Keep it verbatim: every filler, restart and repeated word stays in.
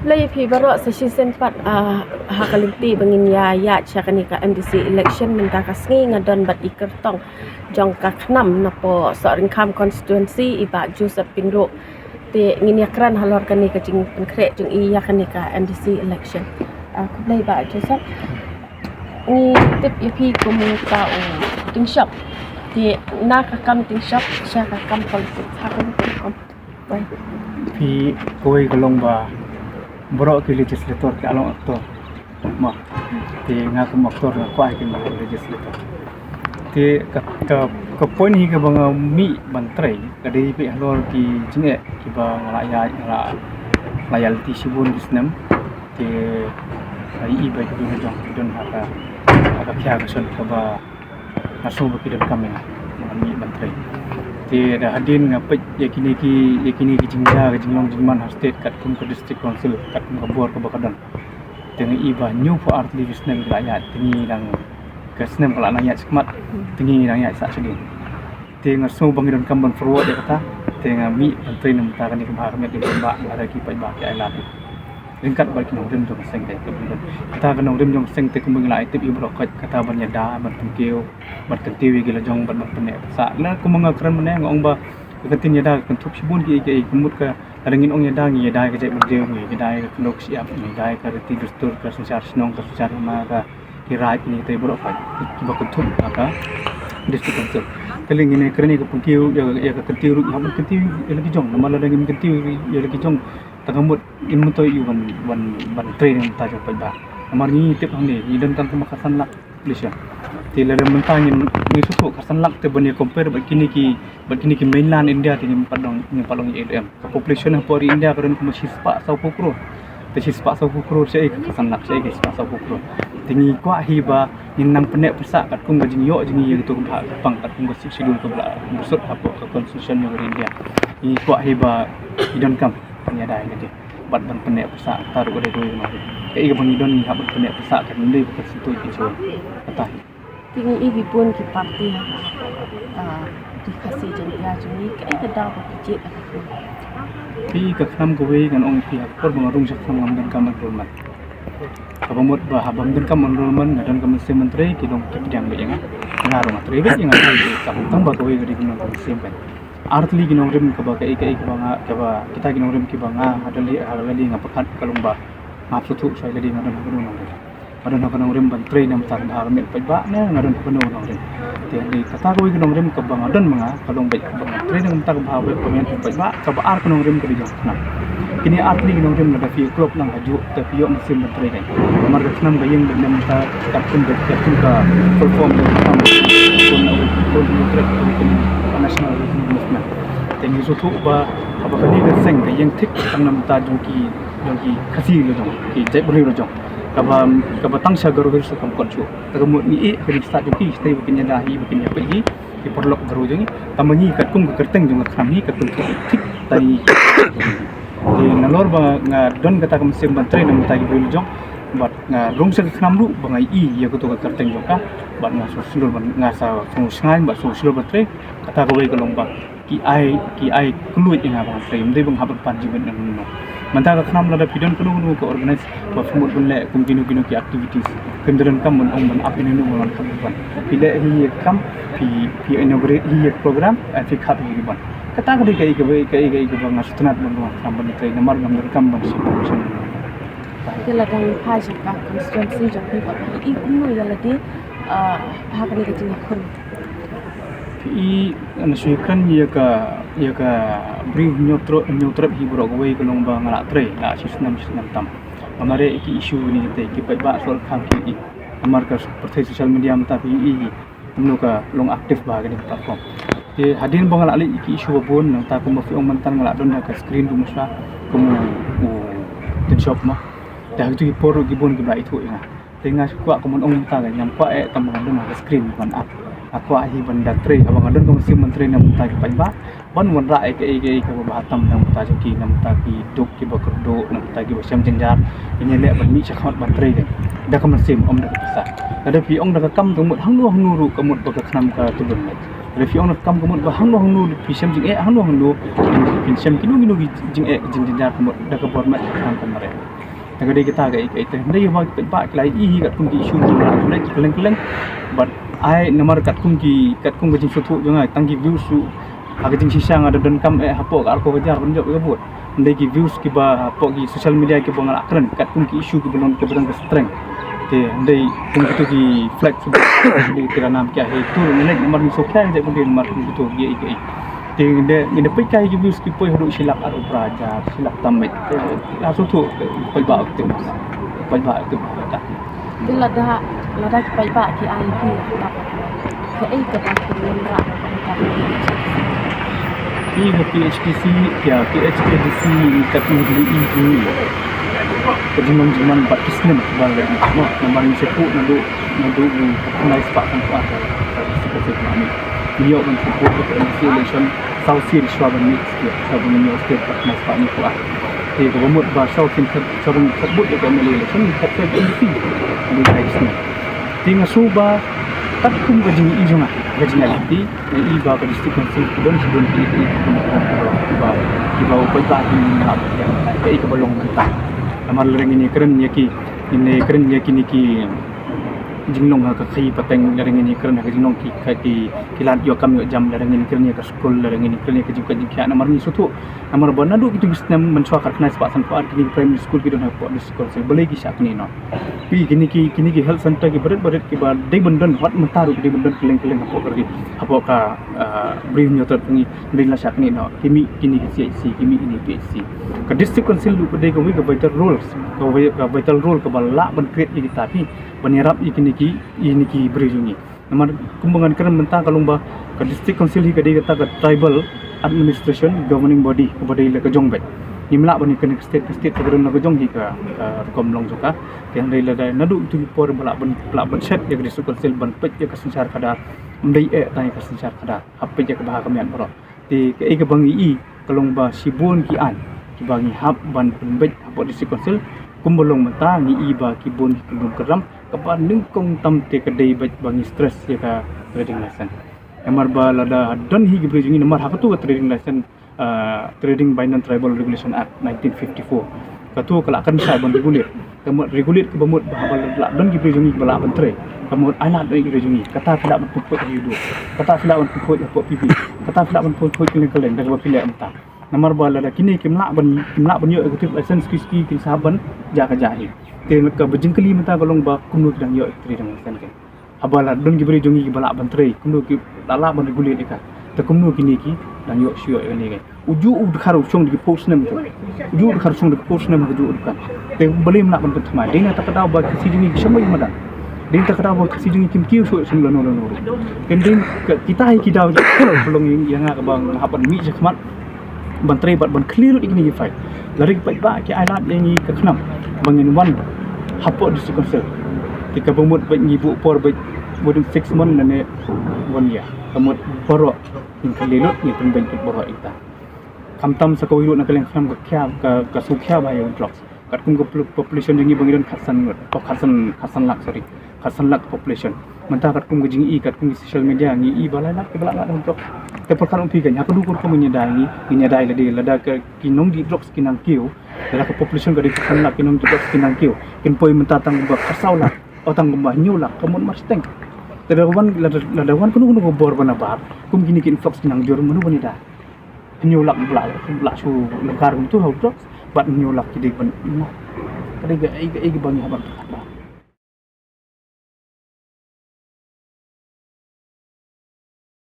Khublei ïa phi baroh sa shisien pat, ah, ha ka lynti ba ngin ïa ïaid sha kane ka M D C election mynta ka sngi nga don bad i kyrtong jong ka KHNAM napoh Sohryngkham constituency i Bah Joseph Pyngrope. Te ngin ïa kren halor kane ka jingpynkhreh jong i ïa kane ka M D C election. Ah, khublei Bah Joseph. Ngi tip ïa phi kum uta u tyngshop. Te na ka kam tyngshop sha ka kam politics ha ka kam. Phi, kawei ka long ba baroh ki legislator ki long actor. Ma. Te nga kum actor nga kwah ïa ki long legislator. Te ka, ka, ka point hi kaba nga mih ban trei ka dei beit halor ki jingeh kiba nga la ïaid, nga la, la ïaid lynti shibun ki snem. Te nga i ba ki don jong ki don ha ka, ha ka khia ka shon kaba nga sngew ba ki donkam ïa nga ban mih ban trei. Te da hadien nga peit ïa kine ki, ïa kine ki jingjia, ki jinglong jingman ha state katkum ka district council, katkum ka bor kaba ka don. Te nga i ba hynñiewphew ar tylli ki snem ki la ïaid, te ngi dang, ka snem ka la nang ïaid shakhmat, te ngi dang ïaid sah shadien. Te nga sngew ba ngi donkam ban forward ïa kata. Te nga mih ban trei na bynta kane ka bynta ka met, ïa ka bynta lada ki paidbah ki ailad. Ryngkat bad ki nongrim jong ka seng, ka, ka, kata ka nongrim jong ka seng te kumba ngi la ai tip ïa baroh khoit, kata ban ïada, ban pynkiew, ban kyntiew ïa ki lajong, ban, ban pynneh pynsah. Lada kumba nga kren mynne nga ong ba ka ktien ïada ka kynthup shibun kiei kiei, ka mut ka, lada ngin ong ïada ngi ïada ïa ka jaitbynriew, ngi ïada ïa ka khyndew ka shyiap, ngi ïada ïa ka riti dustur, ka synshar shnong, ka synshar hima, ka, ki raid, ngi ïada ïa baroh khoit kiba kynthup ha ka district council. Te lei ngin ïa kren ïa ka pynkiew, ïa, ïa ka kyntiew ruh, hap ban kyntiew ïa la ki jong, namar lada ngim kyntiew ïa la ki jong, tang ka mut ngim myntoi ïa u ban, ban, ban trei na ka bynta jong paidbah. Namar ngi tip hangne ngi donkam kumba khatsan lak population. Te lada mynta ngin, ngin shu thoh khatsan lak te ban ïa compare bad kine ki, bad kine ki mainland India te ngim pat long, ngim pat long ïa ei ruh em. Ka population hapoh ri India ka don kumba shispah sawphew klur. Te shispah sawphew klur shaei ka khatsan lak, shaei ka shispah sawphew klur. Te ngi kwah hi ba ngin nang pynneh pynsah katkum ka jingïoh jong ngi ïa kato ka bhah kyrpang katkum ka Sixth Schedule kaba la bunsut hapoh ka constitution jong ka ri India. Ngi kwah hi ba ngi donkam ban ïada ïa lade bad ban pynneh pynsah, kata ruh ka dei kawei ka nongrim. Kaei kaba ngi don ngi hap ban pynneh pynsah, kan ym dei ba kan sngewthuh ïa ki jong kata hi. Te ngi i ki bun ki party ha, ah, ri Khasi Jaiñtia jong ngi, kaei ka daw ba phi jied ha ka KHNAM? Phi, ka KHNAM kawei ngan ong ïa phi, ha ka por ba nga rung sha KHNAM ngam donkam enrollment. Kaba mut ba haba ym donkam enrollment nga don ka mynsiem ban trei, ki long ki pdiang beit ïa nga. Nga ruh nga trei beit ïa nga, tang ba kawei ka dei ka mynsiem beit. Ar tylli ki nongrim kaba kaei kaei kaba nga, kaba kita ki nongrim kiba nga ha lade, ha lade nga pyrkhat ka long ba nga hap sngewthuh shuwa ïa lade nga don ha kano ka nongrim. Nga don ha ka nongrim ban trei na bynta ka bha ka miat paidbah ne nga don ha kano ka nongrim. Te dei kata kawei ka nongrim kaba nga don ma nga ka long beit kaba nga trei na bynta ka bha ka miat paidbah, kaba ar ka nongrim ka dei jong ka KHNAM. Kine ar tylli ki nongrim lada phi ïa klop lang ha juh te phi ïoh mynsiem ban trei kein. Namar ka KHNAM ka ïeng beit na bynta katkum beit katkum ka full form beit ka KHNAM, ka National Awakening Movement. Te ngi sngewthuh ba haba kane ka seng ka ïeng thik tang na bynta jong ki, jong ki Khasi la jong, ki jaitbynriew la jong. Kaba, kaba tang sha Garo Hills kam kot shuh. Te ka mut ngi ïeh ha ka jingstad jong ki, stad ba kin ïada hi, ba kin ïapeit hi ki paralok Garo jong ngi. Tang ba ngi katkum ka kyrteng jong ka KHNAM hi, ka kynthup thik tang ngi. Te nalor ba nga don kata ka mynsiem ban trei na bynta ki briew la jong, bad nga rung sha ka KHNAM ruh ba nga ïohi ïa kato ka kyrteng jong ka, bad nga sngewshlur ban, nga sa sngewsngaiñ bad sngewshlur ban trei. Kata kawei ka long ba ki ai, ki ai kylluid ïa nga ba ngan trei, ym dei ba nga hap ban pan jingmut na uno uno. Mynta ka KHNAM lada phi don kano kano ka organize ba phi mut ban leh kum kino kino ki activities, phim da donkam ban ong ban ap ïa uno uno ban ap ïa uno. Phi leh hi ïa ka kam, phi, phi inaugurate hi ïa ka program, and phi khap hi ïa ka ban. Kata ka dei kaei kaei kaei kaba nga sngewtynnat ban ong ha ka KHNAM ban trei, namar ngam donkam ban shim permission. Te lada ngi phai sha ka constituency jong phi, phi i kumno ïa lade, ah, ha kane ka jingïakhun? Phi i, nga shu ïakren ïa ka, ïa ka briew Hynñiewtrep, Hynñiewtrep hi baroh kawei ka long ba nga la trei la shi snem shi snem tam. Nga mareh ïa ki issue kine ki te ki paidbah Sohryngkham ki i. Namar ka pyrthei social media mynta phi i kumno ka long active bha ha kane ka platform. Te hadien ba nga la leit ïa ki issue ba bun, nangta kumba phi ong mynta nga la don ha ka screen ruh mynshwa kum u, u Tyngshop mo. Te ha kitu ki por ruh ki bun kiba la ithuh ïa nga. Te nga shu kwah kumba ong mynta ka, ngam kwah eh tang ba nga don ha ka screen ban ap. Nga kwah hi ban da trei, haba nga don ka mynsiem ban trei na bynta ki paidbah, ban wanrah ïa kaei kaei kaba bha tam na bynta jong ki, na bynta ki duk kiba kyrduh, na bynta kiba shem jynjar. Ngin ïaleh ban mih shakhmat ban trei dei da ka mynsiem, ym da ka pisa. Lada phi ong da ka kam ka mut hangno hangno ruh ka mut ba ka KHNAM ka tublun leit. Lada phi ong da ka kam ka mut ba hangno hangno phi shem jingeh, hangno hangno phin shem kino kino ki jingeh ki jingjynjar ka mut da ka bor met ka KHNAM ka mareh. Ka dei kita ka, ka, ka, dei ba, ba, ki la ïohi katkum ki issue ki la kylleng kylleng. But ai namar katkum ki, katkum ka jingsngewthuh jong nga, tang ki views ruh ha ka jingshisha nga da donkam eh hapoh ka arphew hajar ban jop ka vote. Dei ki views kiba hapoh ki social media kiba nga la kren katkum ki issue kiba long, kiba long ka strength. Te dei kum kito ki flag kiba dei ki la nam ki ahi tur ngi leh namar ngi sngewkhia ngi dei namar kum kito ki, ki, ki. Te ngi dei, ngi dei peit kai ki views ki poi haduh shi lak arphew phra hajar, shi lak tam beit. La sngewthuh paidbah, paidbah. Te lada, lada ki paidbah ki ai ki, kaei kaba ki wanrah. Ki ha P H K D C, ki ha P H K D C, ka tu di i di. Ka jinglong jingman bad ki snem ba la i. Namar ngi sngewthuh naduh, naduh u nai spah kan kuat. Ka di sngewthuh ma ni. Ngi ïoh ban sngewthuh ka M C election saw sien shuwa ban mih state, shuwa ban mih state ka nai spah ni kuat. Te kaba mut ba saw sien, saw ban mih ka M L A election, ka M C. Ngi dei snem. Te nga shu ba katkum ka jingïohi jong nga, ka jingïohi te, ngi i ba ka district council ka don shibun ki, ki, ki, ba, kiba u paidbah ki, ka, ka, ka, ka ba long mynta. Namar lada ngin ïakren ïa ki, ngin ïakren ïa kine ki jinglong ha ka khaii pateng, lada ngin ïakren ha ka jinglong ki, ka, ki, ki lad ïoh kam ïoh jam, lada ngin ïakren ïa ka skul, lada ngin ïakren ïa ka jingkoit jingkhiah, namar ngi sngewthuh, namar ba naduh kito ki snem mynshuwa khat khyndai spah san phew ar kine ki primary school ki don hapoh district council, balei ki shah knieh noh. Phi kine ki, kine ki health center ki barit barit kiba dei ban don, wat mynta ruh ki dei ban don kylleng kylleng hapoh ka ri, hapoh ka, ah, Bri Hynñiewtrep ngi dei la shah knieh noh, ki mih kine ki C H C, ki mih kine ki P H C. Ka district council ruh ka dei kawei ka vital role, kawei ka vital role kaba lah ban create ïa kita phi ban ïarap ïa kine ki, ïa kine ki briew jong ngi. Namar kumba ngan kren mynta ka long ba ka district council hi ka dei kata ka tribal administration governing body kaba dei la ka jong beit. Ngim lah ban ïakren ka state, ka state ka don la ka jong hi ka, ka rukom long jong ka. Te hynrei lada naduh ito ki por ba lah ban, lah ban shet ïa ka district council ban peit ïa ka synshar khadar. Ym dei eh tang ïa ka synshar khadar, hap peit ïa ka bha ka miat baroh. Te kaei kaba ngi i ka long ba shibun ki aiñ kiba ngi hap ban pynbeit hapoh district council. Kumba long mynta ngi i ba ki bun ki kyndong kyrdan kaba nyngkong tam te ka dei beit ba ngi stress ïa ka trading license. Namar ba lada don hi ki briew jong ngi namar ha kato ka trading license, ah, Trading by Non-Tribal Regulation Act nineteen fifty-four. Kato ka la kynshai ban regulate. Ka mut regulate kaba mut ba haba la don ki briew jong ngi ba lah ban trei. Ka mut ai lad ïa ki briew jong ngi. Kata phi lah ban pynpoi ha U D O. Kata phi lah ban pynpoi hapoh P B. Kata phi lah ban pynpoi kylleng kylleng da kaba phi leh mynta. Namar ba lada kine kim lah ban, kim lah ban ïoh executive license ki, ki, kin sa ban jia ka jia hi. Te kaba jingkylli mynta ka long ba kumno ki dang ïoh executive license ki. Haba la don ki briew jong ngi kiba lah ban trei, kumno ki lah, lah ban regulate ïa ka. Te kumno kine ki dang ïoh shu ïoh ïa kane ka. Uju u dkhar u shong da ki phew snem te. Uju u dkhar u shong da ki phew snem ha kajuh u dkhar. Te balei ym lah ban pynthymmai. Dei na kata ka daw ba Khasi jong ngi ki shong beit madan. Dei na kata ka daw ba Khasi jong ngi kim kiew shuh shuh lano lano ruh. Te dei ka kita hi ki daw ki long ïa nga kaba nga hap ban mih shakhmat ban trei bad ban clear ïa kine ki file. Lada ki paidbah ki ai lad ïa ngi ka khnam ba ngin wan hapoh district council. Te kaba mut ba ngi buh por ba within six months lane one year. Ka mut baroh ngin kylli lut, ngin pynbeit lut baroh ita. Khamtam sa kawei ruh na ka liang khnam ka khia, ka, ka sngewkhia ba ïa drugs. Katkum ka pop-, population jong ngi ba ngi don khatsan ngut, oh, khatsan, khatsan lak, sorry. Khatsan lak population. Mynta katkum ka jingïohi, katkum ki social media, ngi i ba lai lak kiba lah lak drugs. Te pyrkhat ong phi kan, ha kajuh ka rukom ngin ïadei ngi, ngin ïadei lade, lada ka ki nongdih drugs ki nang kiew, lada ka population ka dei khatsan lak ki nongdih drugs ki nang kiew. Kin poi mynta tang kumba khatsaw lak, oh, tang kumba hynñiew lak, ka mut marshiteng. Te lada wan, lada, lada wan kano kano ka bor ba nabar, kum kine ki influx ki nang jur, mano ban ïada. Hynñiew lak ba lah, ba lah shu lyngkar kumtu ha u drugs, bad hynñiew lak ki dei ban, ka dei kaei kaei ba ngi hap ban